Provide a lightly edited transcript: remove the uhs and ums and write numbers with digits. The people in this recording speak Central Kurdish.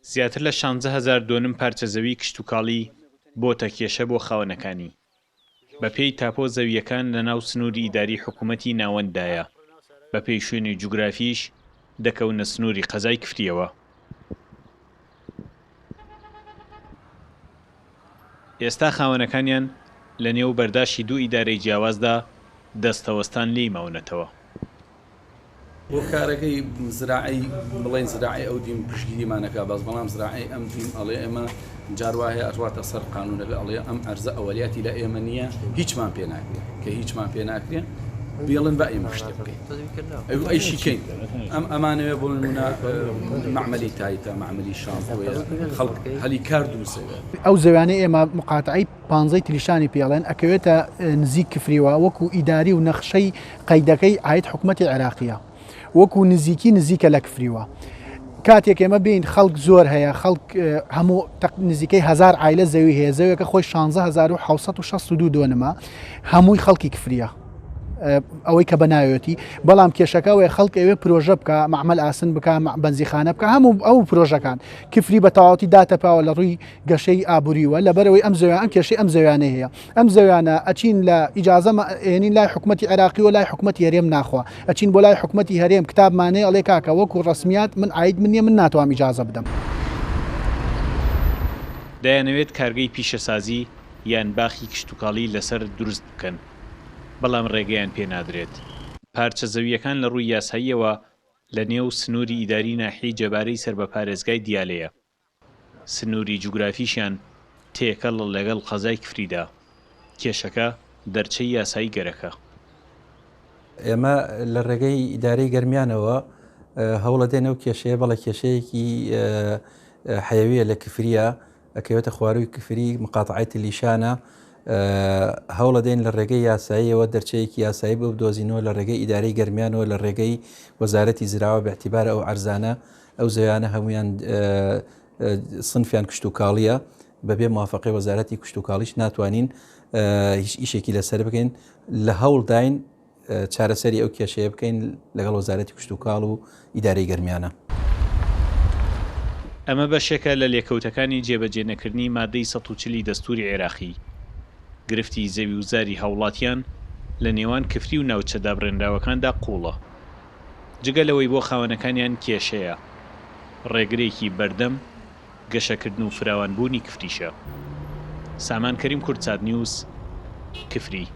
زیاتر لە 16 هەزار دۆنم پارچە زەوی کشتوکاڵی بۆتە کێشە بۆ خاوەنەکانی. بەپێی تاپۆ زەوییەکان لەناو سنووری ئیداری حکوومەتی ناوەنددایە، بەپێی شوێنی جوگرافیش دەکەونە سنووری قەزای کفرییەوە. ئێستا خاوەنەکانیان لەنێو بەرداشی دوو ئیدارەی جیاوازدا دەستەوەستان لێی ماونەتەوە. بۆ کارەکەی زراعەی بڵێن زراعەی ئەو دیم پشتگیریمان ئەکا بەس بەڵام زراعەی ئەم دیم ئەڵێ ئێمە جار وا هەیە ئەڕواتە سەر قانونەکە ئەڵێ ئەم ئەرزە ئەوەلیاتی لە ئێمە نییە هیچمان پێ ناکرێ کە هیچمان پێ ناکرێ بێڵن با ئێمە شتێ بکەین ئەو ئەیشی کەین ئەم ئەمانەوێ بۆ نمونە مەعمەلی تایتە مەعمەلی شامپۆیە خەڵک هەلی کار دروستەوێ ئەو زەویانەی ئێمە مقاتعەی پانزەی تلیشانی پێڵێن ئەکەوێتە نزیک کفریوە وەکو ئیداری و نەخشەی قەیدەکەی عاید حکومەتی عێراقیە وەکو نزیکی نزیکە لە کفریوە کاتێک ئێمە بین خەڵک زۆر هەیە خەڵک هەموو نزیکەی هزار عیلە زەوی هەیە زەویەکە خۆی 16662 دۆنمە هەمووی خەڵکی کفریە ئەوەی کە بەناوێتی بەڵام کێشەکە ئەوەیە خەڵک ئەوێ پرۆژە بکە معمل ئاسن بکە بەنزیخانە بکە هەموو ئەو پرۆژەکان کفری بە تەواوەتی داتەپاوە لە ڕووی گەشەی ئابووریوە لەبەرەوەی ئەم زەویان ئەم کێشەی ئەم زەویانەی هەیە ئەم زەویانە ئەچین لە ئیجازە ئێنین لای حکومەتی عێراقی و لای حکومەتی هەرێم ناخوا ئەچین بۆ لای حکومەتی هەرێم کتابمانەیە ئەڵێ کاکە وەکو ڕەسمیات من عاید من نیە من ناتوام ئیجازە بدەم. دەیانەوێت کارگەی پیشەسازی یان باخی کشتوکاڵی لەسەر دروست بکەن، بەڵام رێگەیان پێ نادرێت. پارچە زەوییەکان لە رووی یاساییەوە لە نێو سنووری ئیداری ناحیەی جەبارەی سەر بە پارێزگای دیالەیە. سنووری جوگرافیشیان تێکەڵە لەگەڵ قەزای کفریدا، کێشەکە دەرچەی یاسایی گەرەکە. ئێمە لە ڕێگەی ئیدارەی گەرمیانەوە هەوڵەدەین ئەو کێشەیە، بەڵێ کێشەیەکی حەیەویە لە کفریە، ئەکەوێتە خوارووی کفری مقاتعەی تلیشانە، هەوڵەدەین لە ڕێگەی یاساییەوە دەرچەیەکی یاسایی بۆ بدۆزینەوە لە ڕێگەی ئیدارەی گەرمیانەوە لە ڕێگەی وەزارەتی زراوە بەاعتیبار ئەو عەرزانە ئەو زەویانە هەمویان سنفیان کشتوکاڵیە بەبێ موافقەی وەزارەتی کشتوکاڵیش ناتوانین هیچ ئیشێکی لەسەر بکەین لە هەوڵداین چارەسەری ئەو کێشەیە بکەین لەگەڵ وەزارەتی کشتوکاڵ و ئیدارەی گەرمیانە. ئەمە بەشێکە لە لێکەوتەکانی جێبەجێنەکردنی مادەی 140 ی دەستووری عێراقی، گرفتی زەوی و زاری هاوڵاتیان لە نێوان کفری و ناوچە دابڕێنراوەکاندا قووڵە. جگە لەوەی بۆ خاوەنەکانیان کێشەیە، ڕێگرێکی بەردەم گەشەکردن و فراوانبوونی کفریشە. سامان کەریم کوردسات نیوز، کفری.